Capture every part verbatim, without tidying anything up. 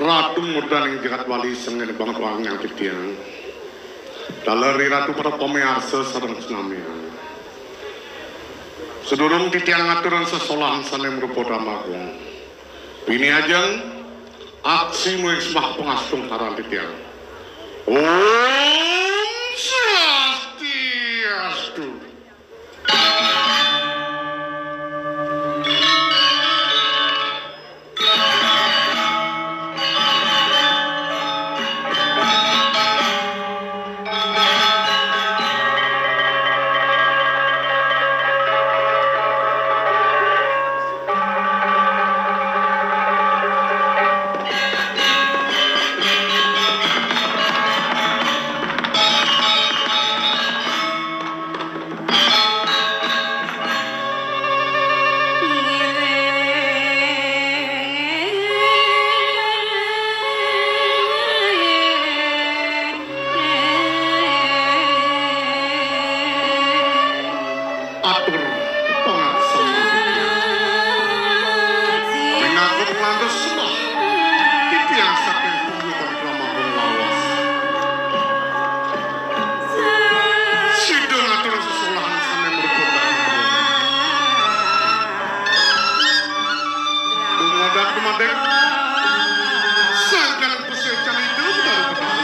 Ratu mudaning jagat Bali sing ngenebangang titiang. Taler ri Ratu para pamiarsa sareng sinamian. Sadurung titiang ngaturang sesolahan sane marupa drama agung, pini ajeng aksi muing sembah pangastungkaran titiang. Om Swastiastu. Atur pangaksama. Pinanggep lantas sembah titiang saking punggung Rama Lawas. Sida ngatur sesolahan sane mrepotake. Dumadak-dumadak, sangkan pesecan itu benar-benar.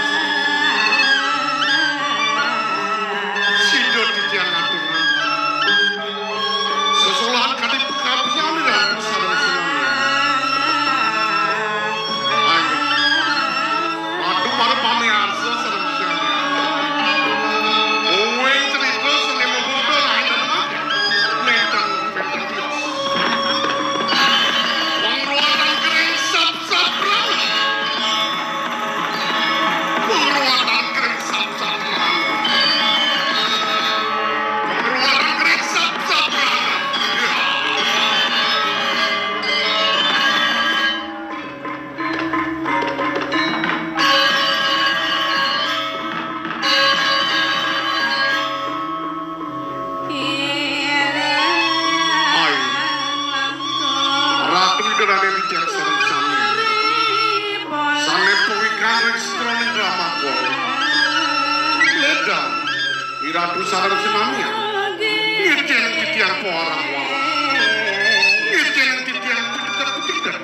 Sida titiang ngatur sesolahan kadi pekapian Ratu sareng sinamian. Ayo, Ratu para pamiarsa sareng sinamian. Uwing cerita seni membuka lain dan mati. Nentang penten tios. Pengruatan kering sap-sap rana. Pengruatan kering sap-sap rana. Pengruatan kering sap-sap rana. Ya. Ai, Ratu Ida Raden Wijaksana sami. Sane pawikar ring setroning drama kula. Ledang, I Ratu sareng sinamian. Ngijen titiang pawarah-warah. Ngijen titiang pitiked-pitiked.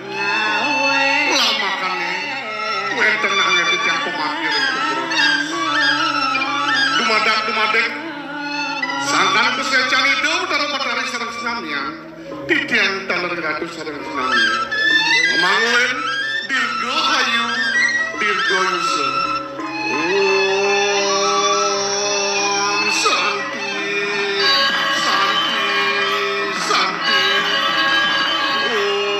Lamakane wenten angen titiang pamangkir ing pura. Dumadak-dumadak, sangkan pesecan Ida Betara Batari sareng sinamian, titiang taler Ratu sareng sinamian. Mangulin dirgahayu, dirgayusa. Om Santi, Santi, Santi. Om.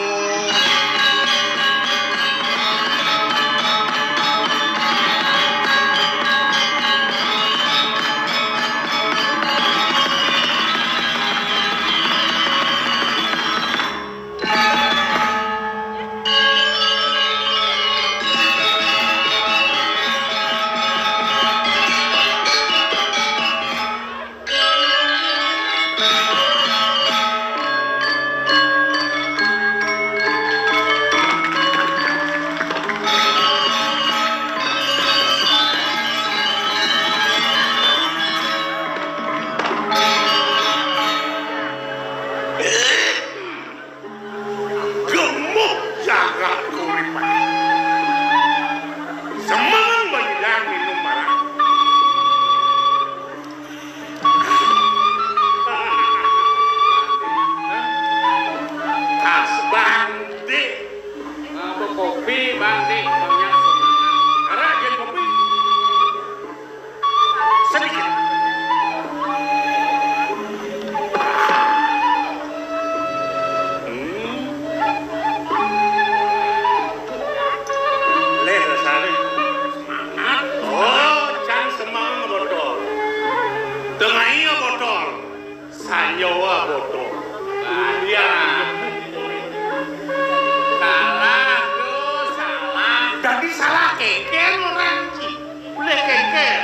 Gemuh jagat kauripan. Semengan banyu dan minum marang. Kas Bang Dik. Ngapa kopi, Bang Dik? Banyak semangat. Arah aja kopi. Sedikit. Hmm. Ler sare. Semangat. Oh, can semangat botol. Tengahnya botol. Sanyawa botol. Iya. Salah, tuh, salah. Dadi salah keker orang, Ci. Boleh keker.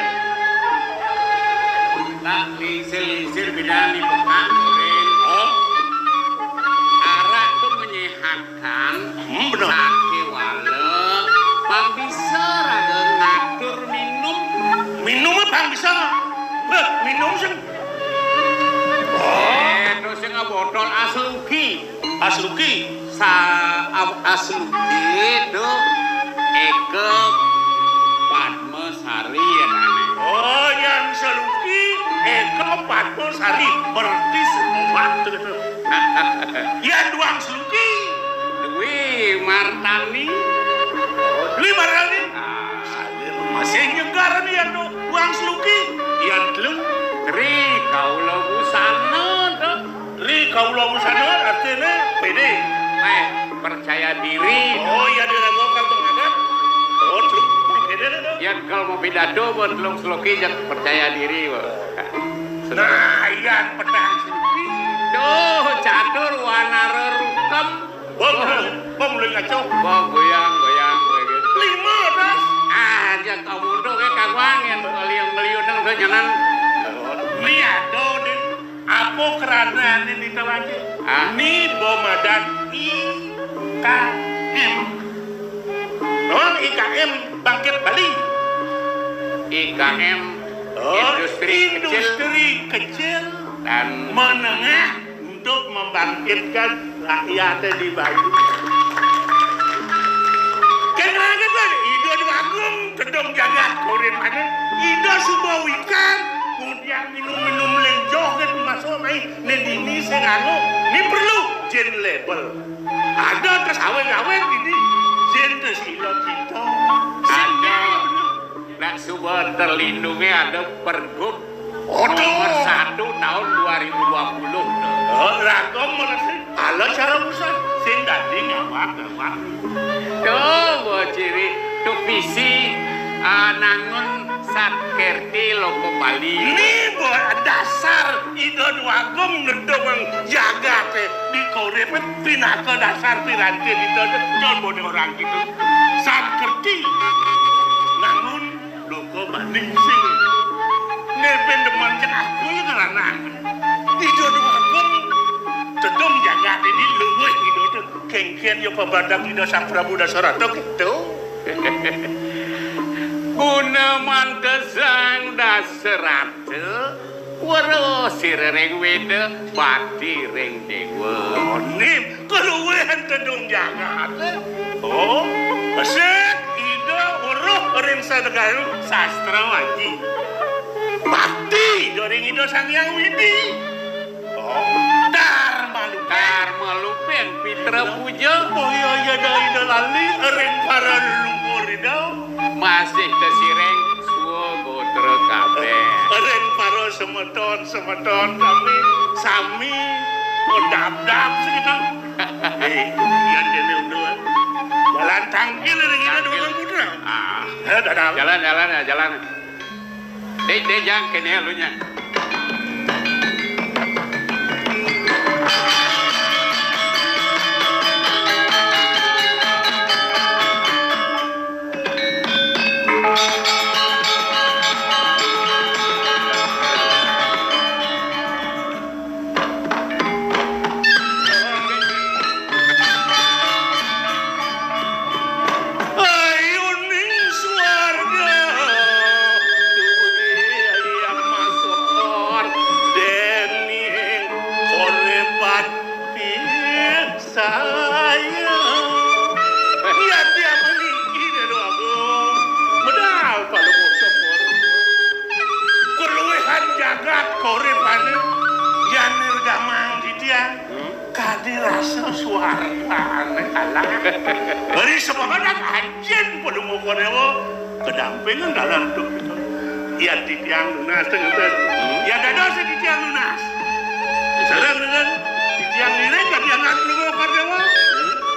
Tak lingsir-lingsir bidang di pekak, Rin. Oh. Arak tuh menyehatkan. Bisa. Beh, minum sing. Oh, itu sing botol Asluki. Asluki. Sa ab- Asluki itu Eka Padmasari ya nane. Oh, yang Seluki Eka Padmasari. Berarti obat gitu. Yang duang Seluki. Dwi Martani. Dwi Martani. Masih nyegar nih yang duang Seluki. Yang telung. Tri Kaula Busana to. Tri Kaula Busana artinya pede. Eh, percaya diri. Oh iya, dia lagu kan menghadap. Oh, telung. Pede deh. Yang kalau mau pidato buat telung Seluki, jangan percaya diri, Pak. Nah, yang petang Seluki. Duh, catur wanara rukem. Bang, bang, mulai ngaco. Bang, goyang, goyang, goyang. Lima, das. Ah, aja kamu tuh kayak kaguang yang ngeliung-ngeliung tuh jangan. Ni ada, Din. Apa kerana ni, ni tahu aja? Ah. Ni bomadan I K M. Oh, I K M Bangkit Bali. I K M. Oh, industri kecil. Industri kecil dan menengah untuk membangkitkan rakyat di Bali. Kenapa kan? Ida Dwagung tedong jagat korin mana? Ida suba wikan, kemudian minum-minum lenjoh kan masuk mai. Ni dini sing anu, ni perlu jin label. Ada terus awet-awet dini jin terus ilo kita. Ada. Nak suba terlindungi ada pergub. Aduh. Nomor satu tahun dua ribu dua puluh. Oh, ragam mana sih? Ala cara pusat. Sing dadi ngawak-ngawak. Tuh, buat ciri. Tuh visi, ah, nangun Sat Kerti Loko Bali. Ni buat dasar Ida Dwagung ngedong jagat, eh, di korep, eh, pinaka dasar piranti kita, eh, jangan bodoh orang gitu. Sat Kerti. Nangun Loko Bali sing. Neben demen cek aku ya karena Ida Dwagung tedong jagat ini luwih gitu tuh. Kengken ya pabadak Ida Sang Prabu Dasarata gitu. Guna mantesang Dasarata, weruh sira ring Weda, bakti ring Dewa. Oh, nim, keluwihan tedung jagat. Oh, besik Ida weruh ring sadagaru sastra waji. Bakti Ida ring Ida Sang Hyang Widi. Oh, Dharma Lupeng. Dharma Lupeng, Pitra Puja. Oh iya, iya, dah, ida lali, ring para leluhur ida. Masih tesiring, swagotra kabeh. Ring para semeton, semeton sami, sami, oh, dap-dap segitu. Eh, iya, dene unduk. Jalan tangkil ring ida dua putra. Ah. Eh, dadah. Jalan, jalan, ya, jalan. Dek, dek, jang, kene alunya. Ayuning swarga dunia yang masuk dening korepan piksaya. Yadnya meniki dedo agung medal pada bocor. Keluwihan jagat korepane yan nirgamang titiang. Kadi rasa suara ane kalah. Beri semangat anjing pada muka dewa. Kedampingan dalam tu. Ya titiang lunas tengah. Ya dados titiang lunas. Sareng dengan titiang lirik kadi anak muka dewa.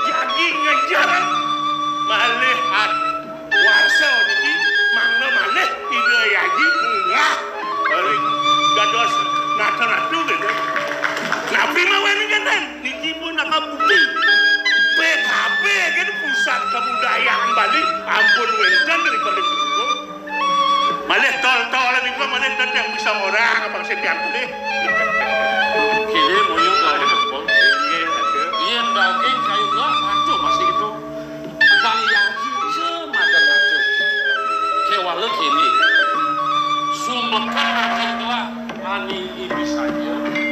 Jadi ngejar malih at Warsa niki mangga malih Ida Yayi munggah ring dados nata-nata gitu. Napi mawon ngenten? Niki pun nakabukti. P K B kan pusat kebudayaan Bali ampun wenten daripada niku. Malih tol-tol niku malih tetep bisa orang apa sing diampuni. Kiri muyung kali apa? Iya, daging kayu enggak, aduh masih itu. Kang Yayi, cemadan aja. Kewala kene.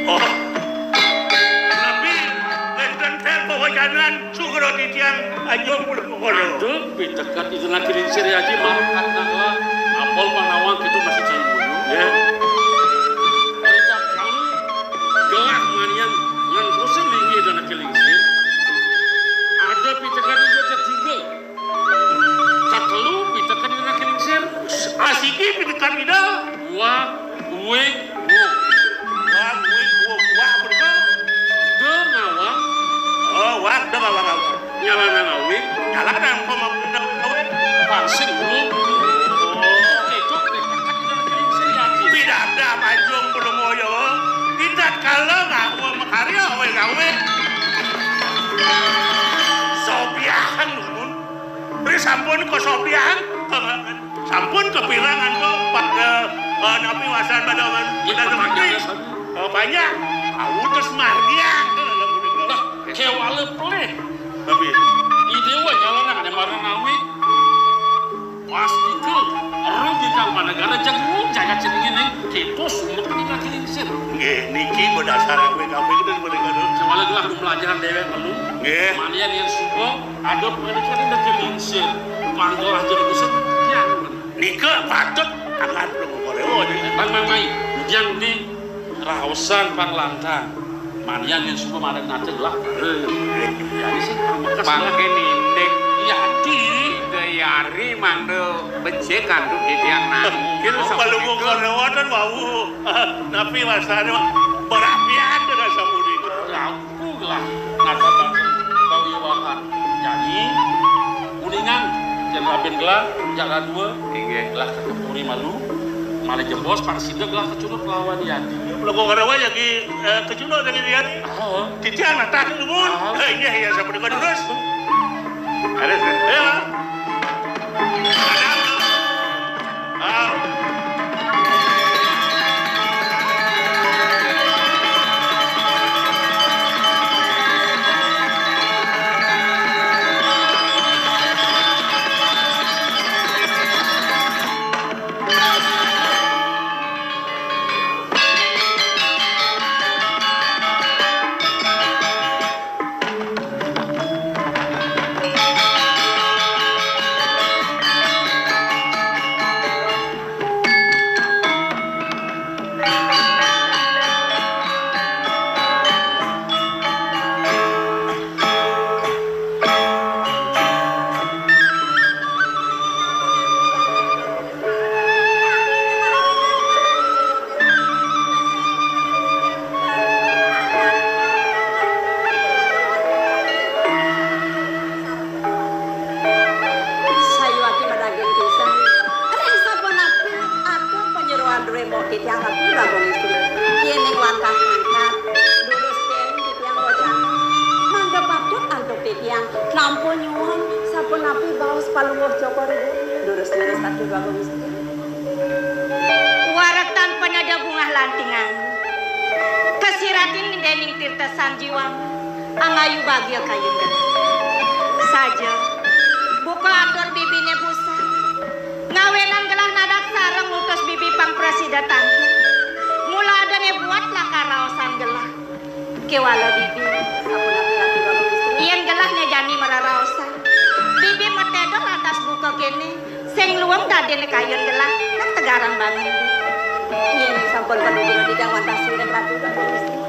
Oh. Tapi wénten téh pawacanan sugra titiang Ajeng Bulu Kokodo. Aduh, pitekat itu nak kiring siri aji marukat nangla. Apol panawang itu masih cai bulu. Ya. Pitekat gelah manian ngan rusin linggih dan kiring sir. Ada pitekat itu ketiga. Katelu pitekat dina kiring sir. Asiki pitekat ida. Wak, wik, wuk. Wak, wik, wuk. Wak, bener. De ngawang. Oh, wak, de ngawang, ngawang. Nyalanan awik. Nyalanan pemabunda awik. Pangsing wuk. Oh. Itu pitekat dina kiring sir ya, Ki. Tidak ada majung belum moyo. Tidak kalau ngawa makarya awik, awik. Sobiahan, Ri sampun kasopiahan, sampun kapirang antuk pada, eh, napi wasan pada men-, pada negeri. Eh, panjang. Awu terus margiang. Nah, kéwala pelih. Tapi Idéwa nyalonan ané maranawi. Pastika rugi kang panegara jagung jagat ceningin ning kéto sumet ning kaki lingsir. Nggih, niki bedasar awé-awé gedé pada kado. Sawala gelah nu melajahan déwék melu. Nggih. Manian yén suba ada pengadilan daging lingsir. Mangga aja diusut. Ya. Nika patut angkat lu kokoréwa nih. Bang Mamai, yang di raosan pang lantang. Manian yén suba madeg ngajeg lah. Jadi sih pang bekas. Mangké nindik. Iya, di. Gayari mangda becik antuk titiang nangkil. Oh, kalau sapunika. Kokoréwa ten wau. Napi wastané, Mak? Berapian dengan sapunika. Aku gelah nata pawiwahan. Jani, kuningan, yén rabin gelah, jaga dua. Inggih. Gelah kakepuri malu, malih jebos, pang sida gelah kacurut lawan yadi. Lego karawa jagi, eh, kacurut jagi yadi. Ah. Titiang natah dumun. Ah. Eh, inggih, ya, sapunika durus. Ada, ya. Sayuwakti madaging pisan. Ring sapunapi atur panyeroan duwé mbok titiang Ratu Bagong Istri. Yéning wantah mangkat, durus kén titiang wacana. Mangga patut antuk titiang nampa nyuwun sapunapi baos Palungguh Cokor Ibu. Durus-durus Ratu Bagong Istri. Warektan panada bungah lantingan. Kasiratin déning tirta sanjiwang, angayu bagia kayun gelah. Saja, buka atur bibiné busa. Ngawénang gelah nadak sareng ngutus bibi pang prasida tangkil. Mula adané buat lakar raosan gelah. Kéwala bibi, sapunapi Ratu Bagong Istri? Yén gelah nyajani mararaosan, bibi matéda lantas buka kéné, sing luwung dadiné kayun gelah, nang tegarang bangun. Yén sampun panuturan titiang wantah sirah Ratu Bagong Istri.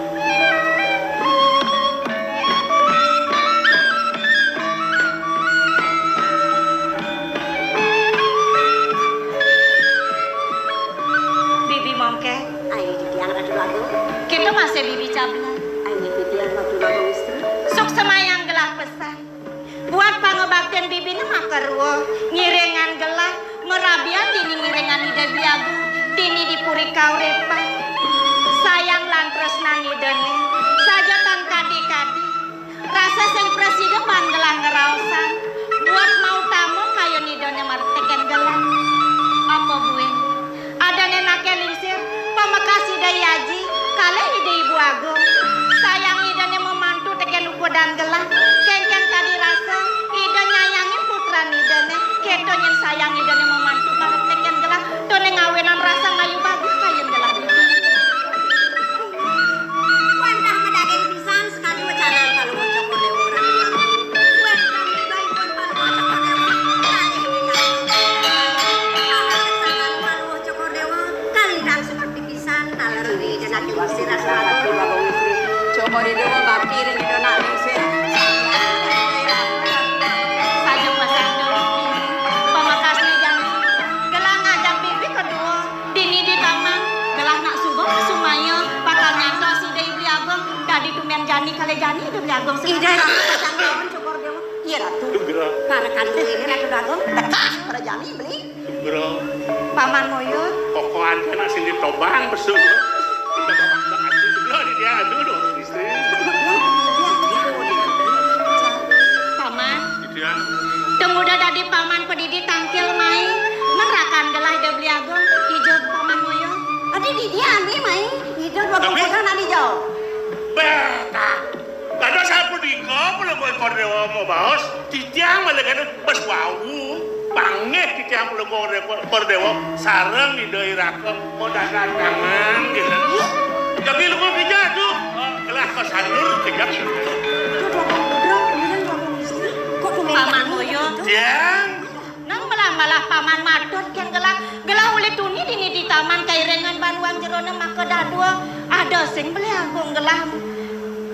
Bibi mongké. Ayo titiang Ratu Bagong. Kéto masih bibi cabla. Ayo titiang Ratu Bagong Istri. Suksemayang gelah pesan. Buat pangabaktin bibiné makarua, ngiringan gelah, marabian dini ngiringan Ida Hyang Agung, dini di puri kauripan. Sayang lan tresnan Idané, saja tan kadi-kadi. Rasa sing prasida ban gelah ngraosan, buat mautama kayun Idané martekén gelah. Apa buin? Adané naké lingsir, pamekas Ida Aji, kalih Ida Ibu Agung. Sayang Idané mamantu tekén ukudan gelah, kénkén kadi rasa, Ida nyayangin putran Idané, kéto nyén sayang Idané mamantu marep tekén gelah, toné ngawénang rasa ngayu bagus kayun gelah. Bari dewa bakti ring Ida nak lingsir. Saja pasang dulu. Pamakasné jani. Gelah ngajak bibi kedua. Dini di taman. Gelah nak suba sumaya bakal nyantos Ida I Beli Agung. Dadi tumbén jani kalih jani Ida Beli Agung. Ida Ratu Sang Lawan Cokor Dewa. Iya, Ratu. Gelah. Parekan ini Ratu Agung. Tekah pada jani beli. Bro. Paman Moyo. Kokoan anak sing ditobang pesu. Bro, di dia aduh dong istri. Paman. Gitu ya. Tumuda dadi paman padidi tangkil mai. Merakan gelah Ida Beli Agung. Ija Paman Moyo. Adi di dia adi mai. Ida dua Tapi komputer nadi jauh. Beta. Kada sapunika Palungguh Cokor Dewa mabaos, titiang malih kada bes wau, panggih titiang Palungguh Cokor Dewa sareng Ida I Raka madatantangan, gitu. Tapi lupa bija tu, gelah kasandur kejap. Paman Moyo. Tiang. Nang malah-malah paman matur kén gelah, gelah uli tuni dini di taman kairingan banuang jerona maka dadua ada sing beli agung gelah.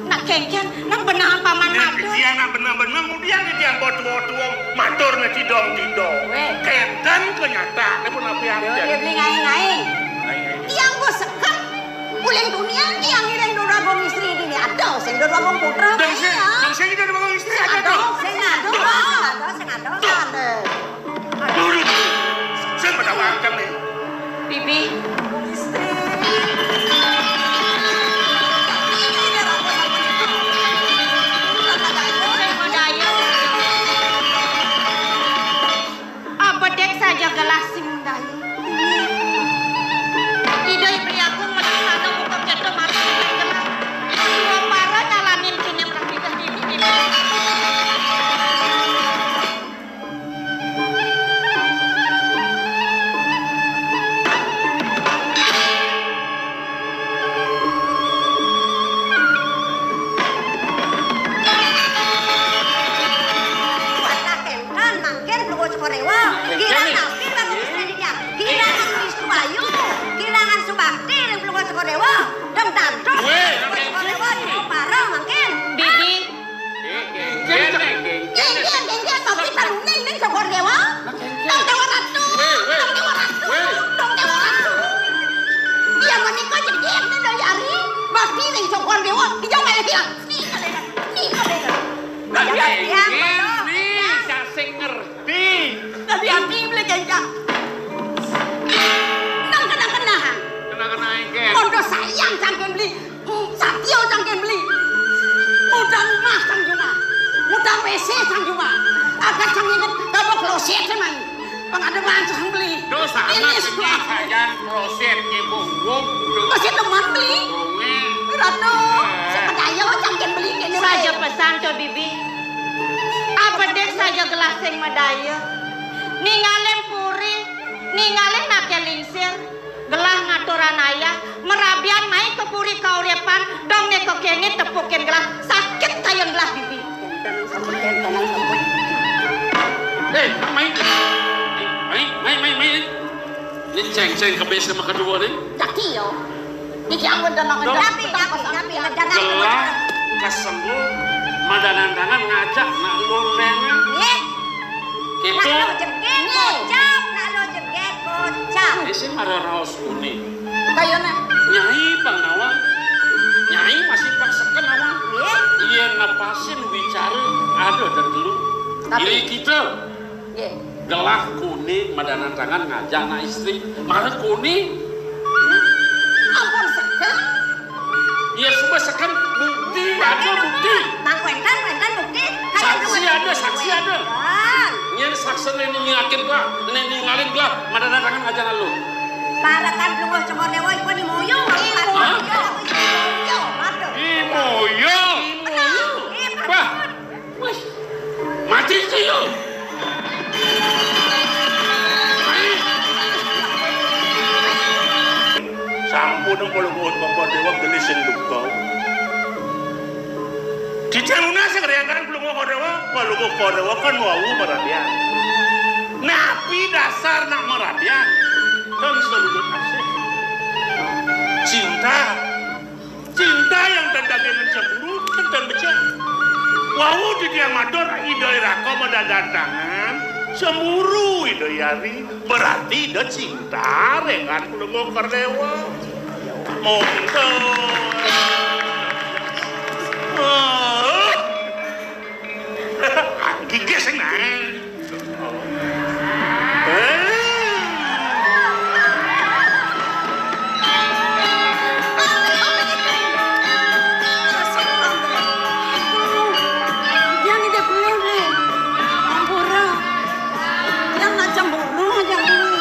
Nak kéngkén, nang benang paman matur. Titiang nak benang-benang, mudian titiang bawa tua-tua matur né tidong-tidong. Wéh. Kénten kenyataanné pun api-api. Yo, dia beli ngai-ngai. Tiang bos sekat. Uling tunian tiang ngiring Ida Agung istri dini ada sing Ida Agung putra. Dang sing, dang sing Ida Agung istri ada dong. Sing ada, sing ada, sing ada. Duduk. Sing pada wakil nih. Bibi. Istri. Sing madaya. Abedek saja gelah sing dayu. Ida I Beli Agung melaksana buka kéto mati gelah. Dua para nyalanin kinim rabi dini. Wadah kénten mangkin Palungguh Cokor Dewa. Girangan napi Palungguh Cokor Dewa? Girangan Wistu Ayu. Girangan subakti ring Palungguh Cokor Dewa. Dong tantu. Wéh, Palungguh Cokor Dewa, parah mangkin. Bibi. Kéngkén, kéngkén, tapi paluning ning Cokor Dewa. Dong Dewa Ratu. Dong Dewa Ratu. Dong Dewa Ratu. Iya menika jegég ning Dayari. Bakti ning Cokor Dewa. Ija malih hilang. Nih, nih, nih. Nah, ya, ya, ini sing ngerti. Tadi ati beli kencang. Nang kena-kena. Kena-kena engkén. Kondo sayang cangkén beli. Satya cangkén beli. Mudang rumah sang jumah. Mudang W C sang jumah. Agar sang inget gabok kloset man. Pengademan sang beli. Dosa amat ini saja kloset ibu. Masih teman beli. Ratu, sepedaya cangkén beli kene. Saja pesan to bibi. Abedek saja gelah sing madaya. Ningalin puri, ningalin naké lingsir. Gelah ngaturang ayah, marabian mai ka puri kauripan, dong né kéné tepukin gelah, sakit kayun gelah bibi. Sampun, sampun. Eh, mai. Mai, mai, mai, mai. Né céngcéng kebis sama kedua né. Caki yo. Iki ampun tenang. Tapi, tapi, tapi, gelah kasengguh madanan tangan ngajak nak luléngan. Nggih. Gitu. Nak lo jegég kocap, nak lo jegég kocap. Ini sih ada raos kuning. Kayana. Nyai pang nawang. Nyai masih pang seken nawang. Nggih. Iya napasin bicara ada dan dulu. Tapi ini kita. Nggih. Gelah kuning madanan tangan ngajak anak istri. Mara kuning. Ampun seken. Iya, suba seken bukti, ada bukti. Mang wénten, wénten bukti. Saksi ada, saksi ada. Wénten. Nyén saksi né ningalin gua, né ningalin gua, madanan tangan aja lalu. Parekan Palungguh Cokor Dewa ipun di moyo, hah? Moyo, moyo, waduh. Di moyo. Bener. Bah. Wih, mati sih lo. Sampun Palungguh Cokor Dewa gelis sing duka. Dicaluna sing riangan Palungguh Cokor Dewa, Palungguh Cokor Dewa kan wau marabian. Napi dasar nak marabian? Kan salulut asih. Cinta. Cinta yang tandanya Jangan cemburu, enten becik. Wau titiang matur, Ida Iraka madadatangan. Cemburu Ida Yari, berarti Ida cinta dengan Palungguh Kardéwa. Monggo. Ah. Gigis nang. Eh. Yang ide belum, eh. Ampura. Yang nak cemburu aja belum.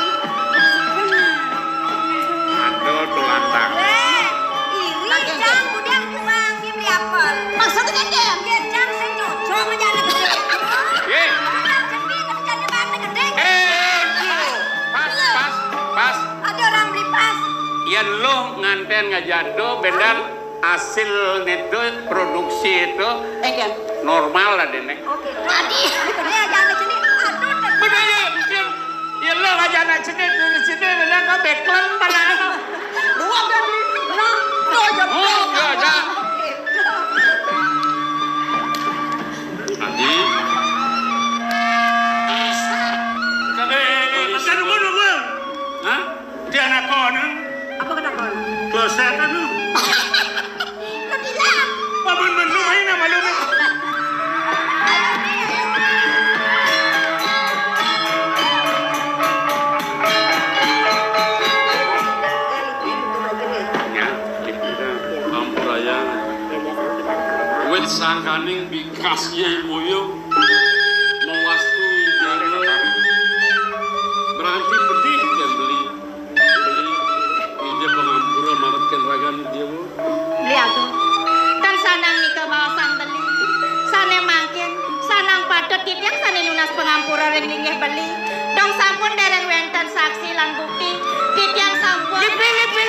Aduh, tuan tangan. Eh, iri, Jang, udah pulang, dia beli apel. Maksudnya, Jang? Ya, Jang, sing cocok aja anak kecil. Ye. Udah, cepi, tapi jadi anak kecil. Eh, pas, pas, pas. Ada orang beli pas. Yén lo nganten ngajado, bendan hasil itu, produksi itu Enggak. Normal lah, Dénék. Oke. Tadi, ini aja anak sini. Aduh, bener ya, mungkin. Ya lo aja anak sini, dari sini, bener kok beklen pada. Dua kan? Nah, dua jam. Oh, enggak ada. Oke. Tadi. Bisa. Eh, eh, eh, eh, tunggu, tunggu. Hah? Dia anak kono. Apa kena kono? Kloset anu. Lo bilang. Paman menu main sama lu nih. Ya, ampura ya. Wit sangkaning bikas Yai Moyo mawastu idéna. Berarti pedih kan beli. Beli, ija pangampura maret kén ragan déwa. Beli Agung. Tan sanang nika baosan beli. Sané mangkin, sanang patut titiang sané nunas pangampura ring linggih beli. Dong sampun déréng wénten saksi lan bukti, titiang sampun. Lipi, lipi.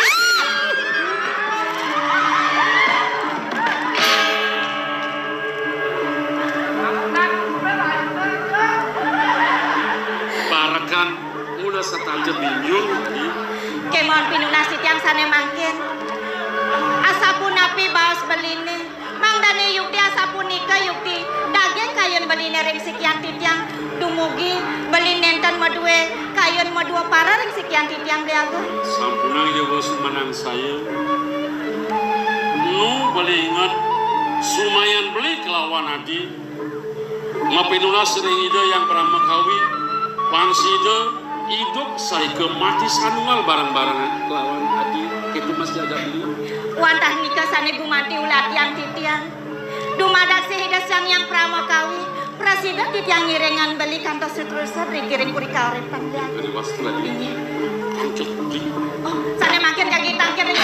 Parekan Mula sataja bingung, Adi. Kémaon pinunas titiang sané mangkin. Asapunapi baos beliné, mangdané yukti asapunika yukti daging kayun beliné ring sikian titiang. Dumugi beli nénten madué kayun madua para ring sikian titiang, Bli Agung. Sampunang ya bos manangsaya. Nu beli inget, sumayan beli kelawan Adi. Mapinunas ring Ida Hyang Parama Kawi, pang sida idup saika mati sanungal bareng-bareng lawan Adi, kéto Mas Jagat Beli. Wantah nika sané gumanti ulatian titiang. Dumadak sih Ida Sang Hyang Parama Kawi, prasida titiang ngiringang beli kantos seterusé ring kiring puri kauripan. Adi wastu Adi. Inggih. Pangcet Beli. Oh, sané mangkin jagi tangkir ring